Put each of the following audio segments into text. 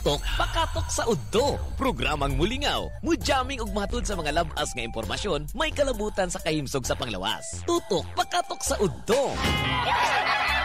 Tutok pakatok sa udto. Programang mulingaw, mujamming ug matud sa mga labas nga impormasyon may kalabutan sa kahimsog sa panglawas. Tutok pakatok sa udto.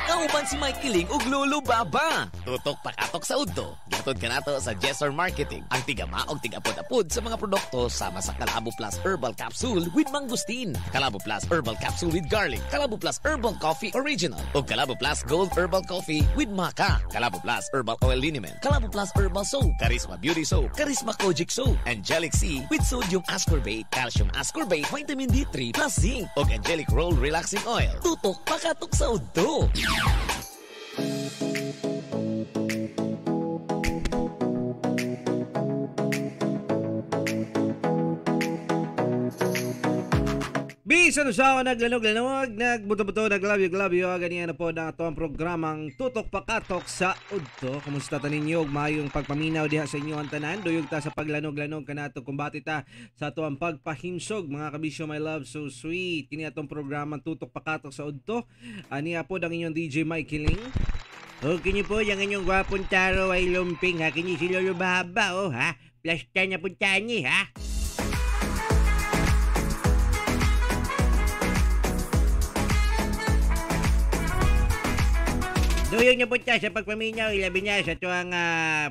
Kauban si Mike Kiling ug Lolo Baba. Tutok pakatok sa udto. Gihatod kanato sa Jessor Marketing, ang tigama og tigapod-apod sa mga produkto sama sa Kalabo Plus Herbal Capsule with Mangosteen, Kalabo Plus Herbal Capsule with Garlic, Kalabo Plus Herbal Coffee Original, ug Kalabo Plus Gold Herbal Coffee with Maca, Kalabo Plus Herbal Oil Liniment, Kalabo Plus Herbal Soap, Charisma Beauty Soap, Charisma Kojic Soap, Angelic C with Sodium Ascorbate, Calcium Ascorbate, Vitamin D3 plus Zinc, ug Angelic Roll Relaxing Oil. Tutok pakatok sa udto. Bisan usawa naglanog-lanog, nagbuto-buto, naglabyo-glabyo, ganyan na po na ato ang programang Tutok Pakatok sa Udto. Kumusta ta ninyo? Mayong pagpaminaw diha sa inyo ang tanan. Duyog ta sa paglanog-lanog kanato kumbati ta sa ato ang pagpahimsog. Mga kabisyo, my love, so sweet. Kini atong programang Tutok Pakatok sa Udto. Aniya po ang inyong DJ Mike Kiling. O kini po, yung inyong gwapong taro ay lumping ha. Kini si Lolo Baba, oh ha. Plasta na punta ni ha. Duyog na punta sa pagpaminaw, ilabi niya sa tuwang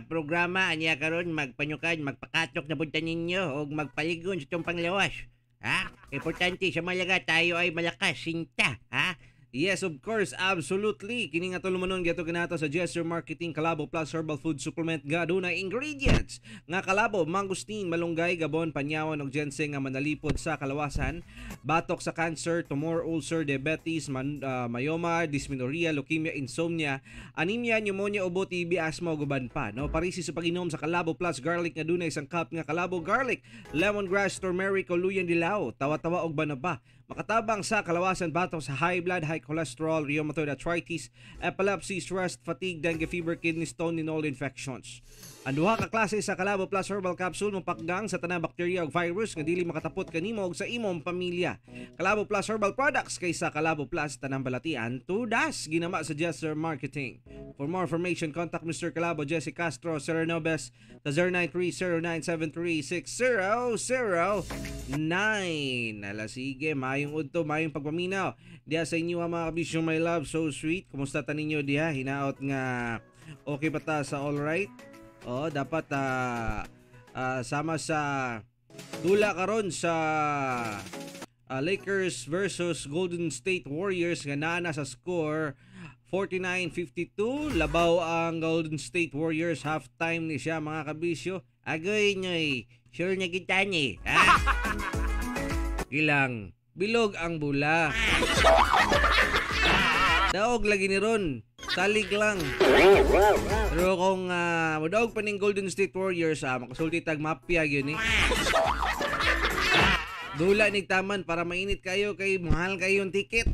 programa, aniya karon magpanyukan, magpakatok na punta ninyo o magpaligon sa itong panglawas. Ha? Importante sa malaga, tayo ay malakas, sinta. Ha? Yes, of course, absolutely. Kini nga tulumanon gato kanato sa Jester Marketing Kalabo Plus Herbal Food Supplement nga adunay ingredients nga kalabo, mangosteen, malunggay, gabon, panyawan ug ginseng nga manalipod sa kalawasan, batok sa cancer, tumor, ulcer, diabetes, myoma, dysmenorrhea, leukemia, insomnia, anemia, pneumonia, ubo, TB, asthma ug uban pa. No, parisi sa pag-inom sa Kalabo Plus Garlic nga dunay isang cup nga kalabo garlic, lemongrass, turmeric, luyan dilaw, tawa-tawa ug banaba. Makatabang sa kalawasan, batok sa high blood, high cholesterol, rheumatoid arthritis, epilepsy, stress, fatigue, dengue fever, kidney stone, and all infections. Ang duha ka klase sa Kalabo Plus Herbal Capsule mapakgang sa tanang bakterya ug virus nga dili makatapot kanimo ug sa imong pamilya. Kalabo Plus Herbal Products kaysa Kalabo Plus tanang balatian tudas ginama sa Jester Marketing. For more information, contact Mr. Kalabo Jesse Castro Serenobes sa 0930-973-6009. Ala sige, mayong udto, mayong pagpaminaw diha sa inyo mga kabisyo, my love, so sweet. Kumusta ta ninyo diha? Hinaot nga okay pa ta sa all right? Oh, dapat sama sa dula karon sa Lakers versus Golden State Warriors nga naa na sa score 49-52. Labaw ang Golden State Warriors, halftime ni siya mga kabisyo. Agoy nyoy, sure na kita ni. Ha? Gilang, bilog ang bula. Daog lagi ni ron. Salig lang. Pero kung madaog pa ning Golden State Warriors, makasulti tag mafia yun eh. Dula ni taman para mainit kayo kay mahal kayo yung ticket.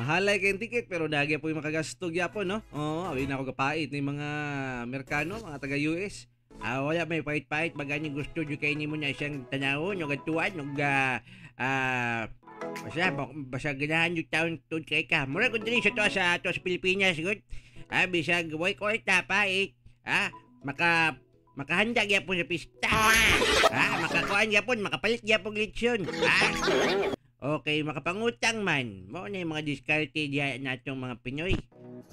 Mahalay kayong ticket pero dagi po yung makagasto gyapon, no? Oo, abi na ako kapait ni mga Amerikano, mga taga US. Wala may pait-pait bagani gusto jud kay nimo na siyang tanawon ug atuan ug basta ganahan yung taon tuod kay ka. Mura ko diri sa to sa Pilipinas gud. Bisag way kwarta pait. Makahanda gyapon sa pista. Makakuan gyapon, makapalit gyapon lechon. Okay, makapangutang man. Mao na yung mga diskarte diha natong mga Pinoy.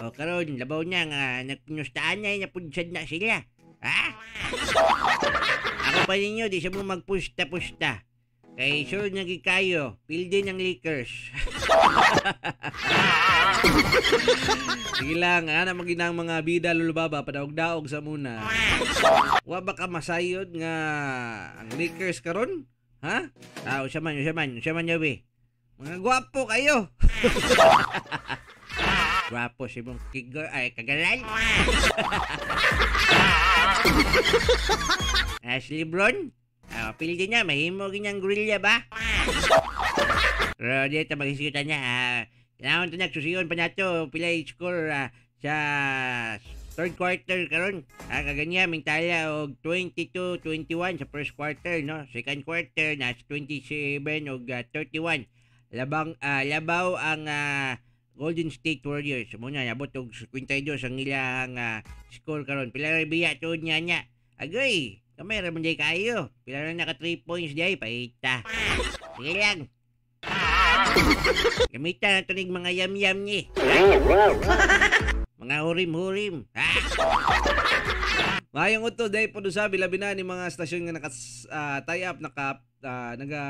O karon labaw na nga nagpinustaan na napudsad na sila. Ha? Ako pa ninyo, di siya mo magpusta-pusta. Kay sure na kayo, pildi ng Lakers. Sige lang, ana maginang mga bida lulubaba, padaog-daog sa muna. Wa ba ka masayod nga ang Lakers karon? Ha? Usa man yabi. Mga gwapo kayo. Gwapo si mong kigor, ay kagalan. Si Lebron, pildi niya, mahimo ganyang gorilla ba? Pero dito mag-isikutan niya, kailangan ito nagsusiyon pa nato, pilay score sa third quarter karon. Kaganya, mintala og 22-21 sa first quarter, no? Second quarter, nasa 27 og 31. Labaw ang Golden State Warriors. Mo na nabot og 52 ang ilang score karon. Pila ra biya tuod niya nya. Agoy, kamay ra man day kaayo. Pila ra naka 3 points day paita. Sige lang. Gamitan na tunig mga yam-yam ni. Mga hurim-hurim. Mayong udto day po usabi labi na ni mga stasyon nga naka tie up naka naga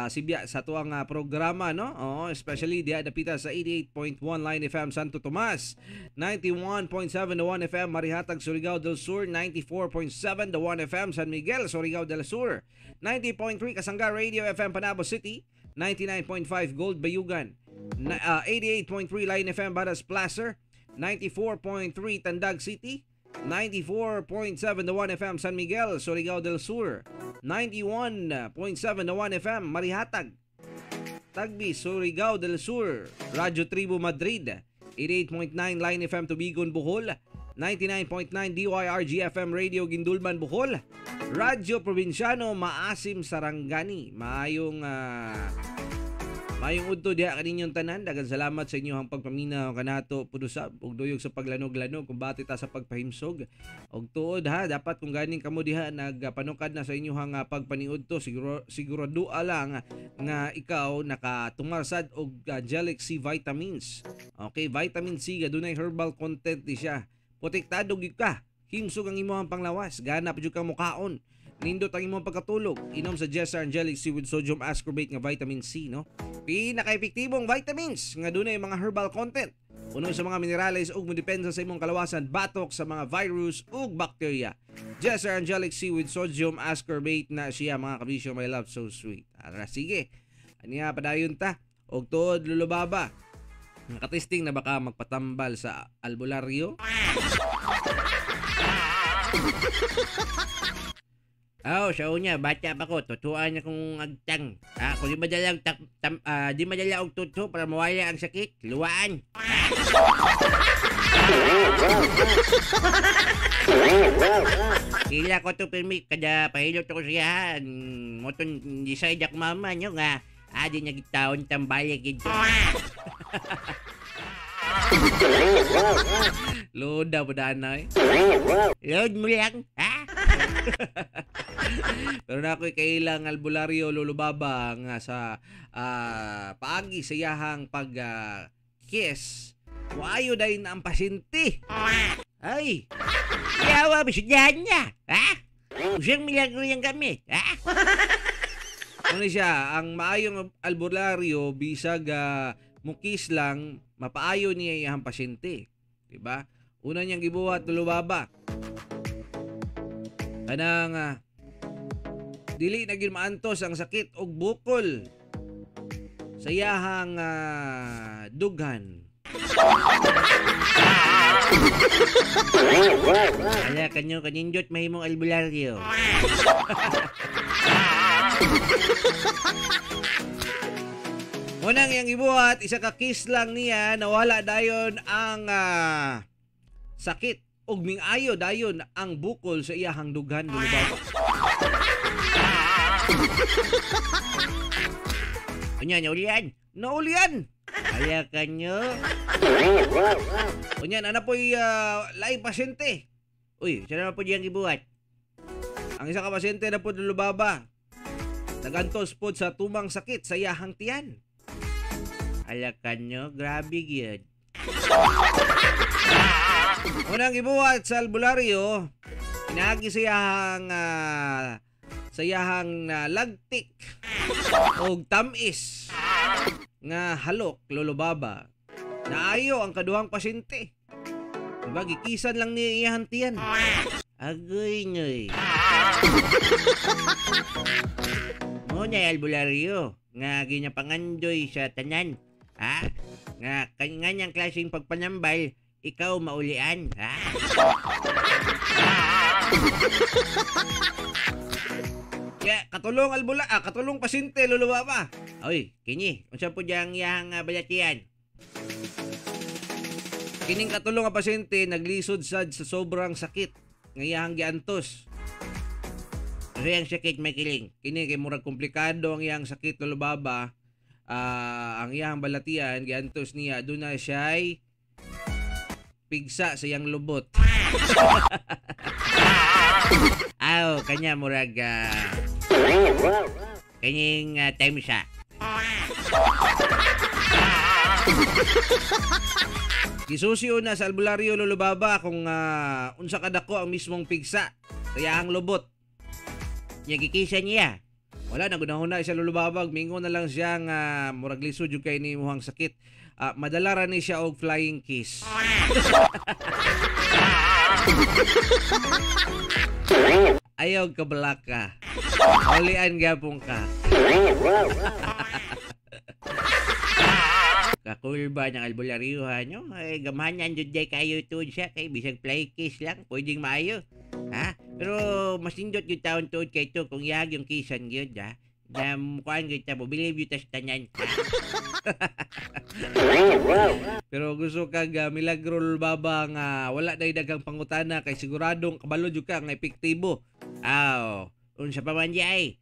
sibya sa tuang programa, no? Oo, especially diha dapita sa 88.1 Line FM Santo Tomas, 91.7 The 1 FM Marihatag Surigao del Sur, 94.7 The 1 FM San Miguel Surigao del Sur, 90.3 Kasangga Radio FM Panabo City, 99.5 Gold Bayugan, 88.3 Line FM Baras Placer, 94.3 Tandag City, 94.7 The 1 FM San Miguel, Surigao del Sur, 91.7 The 1 FM Marihatag, Tagbi, Surigao del Sur, Radyo Tribu Madrid, 88.9 Line FM Tubigon, Bohol, 99.9 DYRG FM Radio Gindulman, Bohol, Radyo Provinciano Maasim, Sarangani. Maayong maayong udto diha kaninyong tanan. Daghang salamat sa inyong pagpaminaw kanato pudusab ug duyog sa paglanog-lanog kumbate ta sa pagpahimsog. Og tuod ha, dapat kung ganing kamo diha nagpanukad na sa inyong pagpaniudto, siguro siguradoa lang nga ikaw nakatumarsad og Angelic C vitamins. Okay, vitamin C adunay herbal content di siya. Protektado gyud ka. Himsog ang imong panglawas, gana pa jud kang mukaon. Nindot ang imong pagkatulog. Inom sa Jessar Angelic C with sodium ascorbate nga vitamin C, no? Pinaka-epektibong vitamins nga dunay mga herbal content. Puno sa mga minerales ug modepensa sa imong kalawasan batok sa mga virus ug bakterya. Jessar Angelic C with sodium ascorbate na siya, mga kabisyo, my love so sweet. Ara sige. Aniya padayon ta. Og tuod lulubaba. Nakatesting na baka magpatambal sa albularyo? Oh, sa unya, bata pa ko, tutuan akong agtang. Kung di madala di madala og tuto para mawala ang sakit, luwaan. Kila ko to pirmi kada pahilot ko siya, moton decide ak mama nyo nga adi niya gitaon tambalik gid. Load na po daan. Load mo lang, ha? Pero na ako'y kailang albularyo lulubaba nga sa paagi sa iyahang pag kiss, waayo dahin ang pasyente. Ay, yawa, bisidyahan niya, ha? Usang milagro yung gamit, ha? Ano siya, ang maayong albularyo, bisag mukis lang, mapaayo niya iyahang pasyente. Diba? Una niyang gibuhat, lulubaba. Kanang dili na gyud maantos ang sakit og bukol sa iyahang dughan. Ala kanyo kanindot mahimong albularyo. Unang iyang ibuhat, isa ka kiss lang niya, nawala dayon ang sakit ug mingayo dayon ang bukol sa iyahang dughan, lulubaba. Unya, naulian. Naulian. Ala kanyo. Unya, ana po'y laing pasyente. Uy, saan naman po diyang ibuhat? Ang isa ka pasyente na po lulubaba, nagantos po sa tumang sakit sa iyahang tiyan. Ala kanyo, grabe gyud. Unang ibuhat sa albularyo, inaagi sa iyahang lagtik og tamis nga halok lulubaba. Naayo ang kaduhang pasyente. Diba, gikisan lang niya iyahang tiyan. Agoy noy. Muna albularyo nga ginapangandoy sa tanan. Ha? Nga kanyang klaseng pagpanambal, ikaw maulian, ha? Kaya katulong albula, katulong pasyente lulubaba. Oy, kini, unsa po diyang iyang balatian? Kining katulong nga pasyente naglisod sad sa sobrang sakit nga iyang giantos. Ano yung sakit, may kiling? Kini kay murag komplikado ang iyang sakit lulubaba. Ang iyang balatian giantos niya duna siya'y pigsa sa iyang lubot. Aw, kanya murag kanyang time siya. Gisusio na sa albularyo Lolo Baba kung unsa kadako ang mismong pigsa sa iyang lubot. Nya gikisa niya. Wala na gunahuna siya Lolo Baba, mingon na lang siya nga murag lisod jud kay ni imuhang sakit. Madala ra ni siya og flying kiss. Ayaw kabalaka. Ulian gyapon ka. Kakulba ng albularyohan, no? Ay, gamhanan jud day kayo tuod siya kay bisag fly kiss lang pwedeng maayo. Ha? Pero mas nindot yung taon tuod kay to kung yag yung kisan gyud, ha? Na mukuan gyud ta mo believe gyud ta sa tanan. Pero gusto kag milagro Baba nga wala day daghang pangutana kay siguradong kabalo jud ka nga epektibo. Aw, unsa pa man di ay?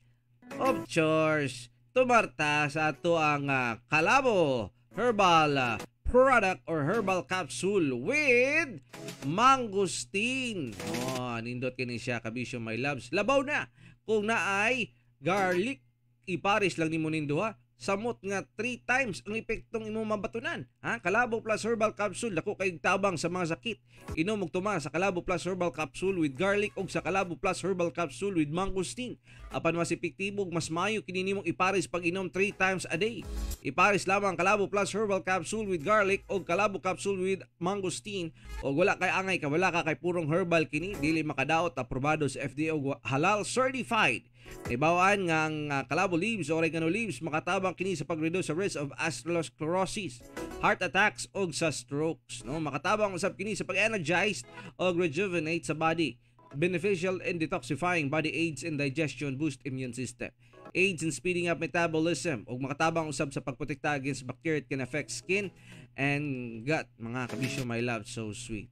Of course, tumarta sa ato ang Kalabo Herbal product or herbal capsule with mangosteen. Oh, nindot kini siya kabisyo my loves. Labaw na kung naay garlic, iparis lang nimo nindo ha. Samot nga 3 times ang epektong imong mabatunan. Ha? Kalabo Plus Herbal Capsule dako kay tabang sa mga sakit. Inom og tuma sa Kalabo Plus Herbal Capsule with garlic og sa Kalabo Plus Herbal Capsule with mangosteen. Apan mas epektibo ug mas maayo kini nimong iparis pag inom 3 times a day. Iparis lamang Kalabo Plus Herbal Capsule with garlic og Kalabo Capsule with mangosteen og wala kay angay ka wala ka kay purong herbal kini, dili makadaot, aprobado sa FDA og halal certified. Nibawaan nga ang Kalabo leaves o oregano leaves makatabang kini sa pag-reduce sa risk of atherosclerosis, heart attacks og sa strokes, no? Makatabang usab kini sa pag-energize og rejuvenate sa body. Beneficial in detoxifying body, aids in digestion, boost immune system, aids in speeding up metabolism og makatabang usab sa pagprotekta against bacteria that can affect skin and gut. Mga kabisyo my love, so sweet.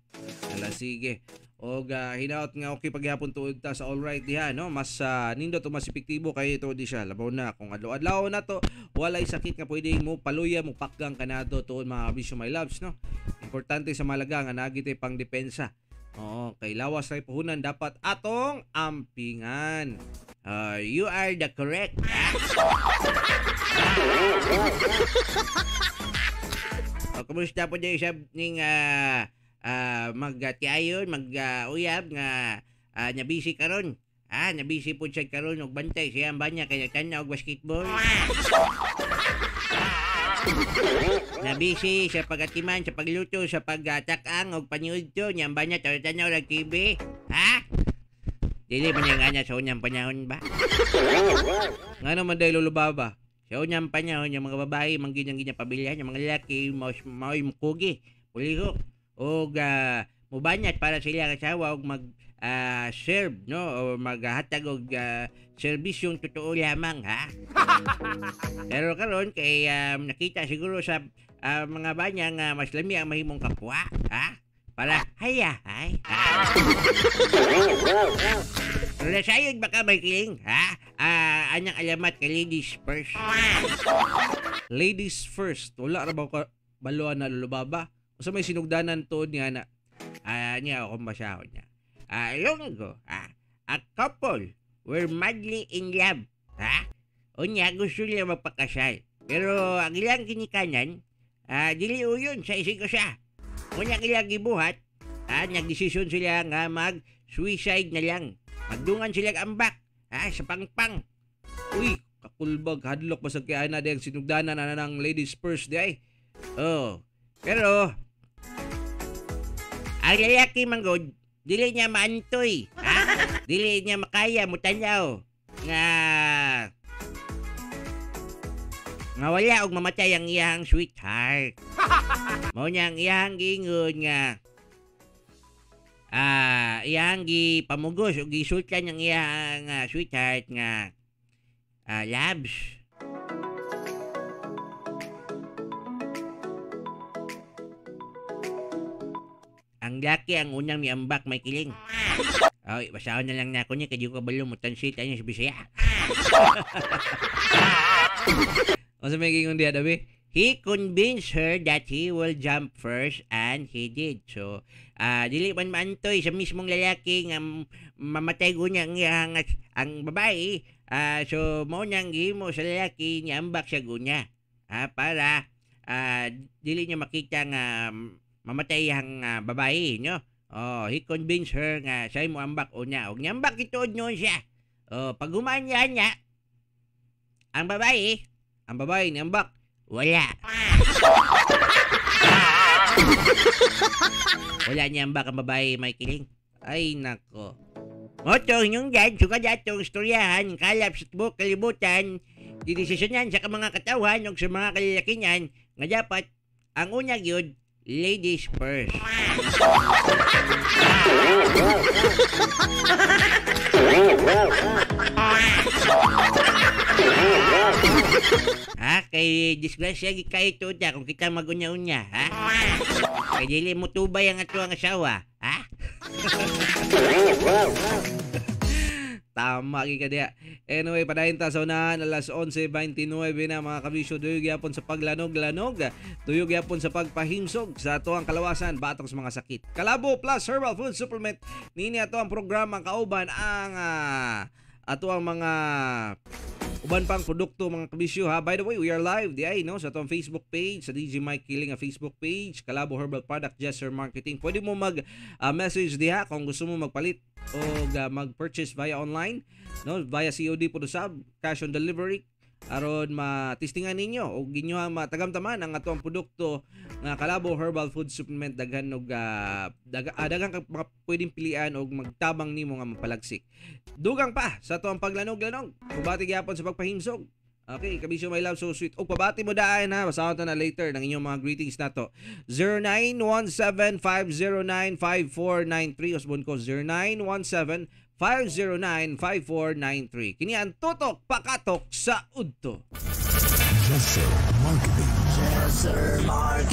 Ala sige. Og hinaot nga okay pagyapon tuod ta sa all right diha, no? Mas nindot o mas epektibo kay tuod di siya. Labaw na kung adlaw-adlaw na to, walay sakit nga pwede mo paluya mo pakgang kanado tuod mga kabisyo my loves, no? Importante sa malaga nga naagi tay pang depensa. Oo, kay lawas ray puhunan dapat atong ampingan. You are the correct. O, kumusta po dyan siya ning magtiayon, mag-uyab nga nabisi karon. Nabisi po siya karon og bantay siya ang banya kay nagtanaw og basketball. Nabisi sa pagatiman, sa pagluto, sa pagtakang og paniudto niya ang banya tanaw og TV. Ha? Dili man niya nga sa unang panahon ba? Ngano man day Lolo Baba? Sa unang panahon yung mga babae mangginang ginapabilhan, yung mga lalaki mao'y mukugi, pulihok og mubanyat para sila kasawa og mag serve, no, o maghatag og serbisyong totoo lamang, ha. Pero karon kay nakita siguro sa mga banya nga mas lami ang mahimong kapwa, ha, para haya ay. Pero sayod baka may kiling, ha? Anyang alamat kay ladies first. Ladies first. Wala ra ba ka baluan na Lolo Baba? Unsa may sinugdanan tuod nga na? Niya akong basahon niya. Long ago, a couple were madly in love, ha? Unya gusto nila magpakasal. Pero ang ilang ginikanan, dili uyon sa isig ko siya. Unya ilang gibuhat, nagdesisyon sila nga mag-suicide na lang. Magdungan sila ambak, sa pangpang. Uy, kakulbag, hadlok basag kay ana diyang sinugdanan ana ng ladies first di ay. Oh, pero ang lalaki manggod, dili niya maantoy, ha? Dili niya makaya mutanaw nga wala og mamatay ang iyang sweetheart. Mao niya ang iyang giingon nga iyang gipamugos og gisultan ang iyang sweetheart nga loves. Ang laki ang unang miambak may kiling. Ay, basahon na lang na ako niya kay di ko kabalo mo translate niya sa Bisaya. Unsa may giingon diha, Dabi? He convinced her that he will jump first and he did. So, dili man maantoy sa mismong lalaki nga mamatay gunya ang babae. So, mao nang gihimo sa lalaki, niambak siya gunya. Para dili niya makita nga mamatay ang babae, no? Oh, he convinced her nga siya mo ambak unya. Og niambak ituod noon siya. Oh, pag human niya, ang babae, niambak. Wala. Wala niambak ang babae, may kiling. Ay, nako. Moto, inyong dad, sugad atong istoryahan, kalap sa buok kalibutan, didesisyonan sa mga katawhan o sa mga kalalakinan, nga dapat, ang una gyud, ladies first. Ha? Kay disgrasya kay ito ta kung kita magunya-unya, ha? Kay dili mo tubay ang ato ang asawa, ha? Tama gyud ka diha. Anyway, padayon ta sa unahan, alas 11:29 na mga kabisyo. Duyog gyapon sa paglanog-lanog, duyog gyapon sa pagpahimsog sa ato ang kalawasan batok sa mga sakit. Kalabo Plus Herbal Food Supplement nini ato ang programa kauban ang ato ang mga uban pang produkto mga kabisyo, ha. By the way, we are live di ay no sa atong Facebook page, sa DJ Mike Kiling nga Facebook page, Kalabo Herbal Product Jesser Marketing. Pwede mo mag message diha kung gusto mo magpalit o mag-purchase via online, no, via COD po usab, cash on delivery, aron matistingan ninyo og ginyo matagamtaman ang atong produkto nga Kalabo Herbal Food Supplement. Daghan og daghan ka mga pwedeng pilian og magtabang nimo nga mapalagsik. Dugang pa sa atong paglanog-lanog, pabati gyapon sa pagpahimsog. Okay, kabisyo my love, so sweet. Og pabati mo daan ha, basahon ta na later ng inyong mga greetings nato. 0917-509-5493. Usbon ko 0917-509-5493. Kini ang Tutok Pakatok sa Udto. Jesser Marketing. Jesser Marketing.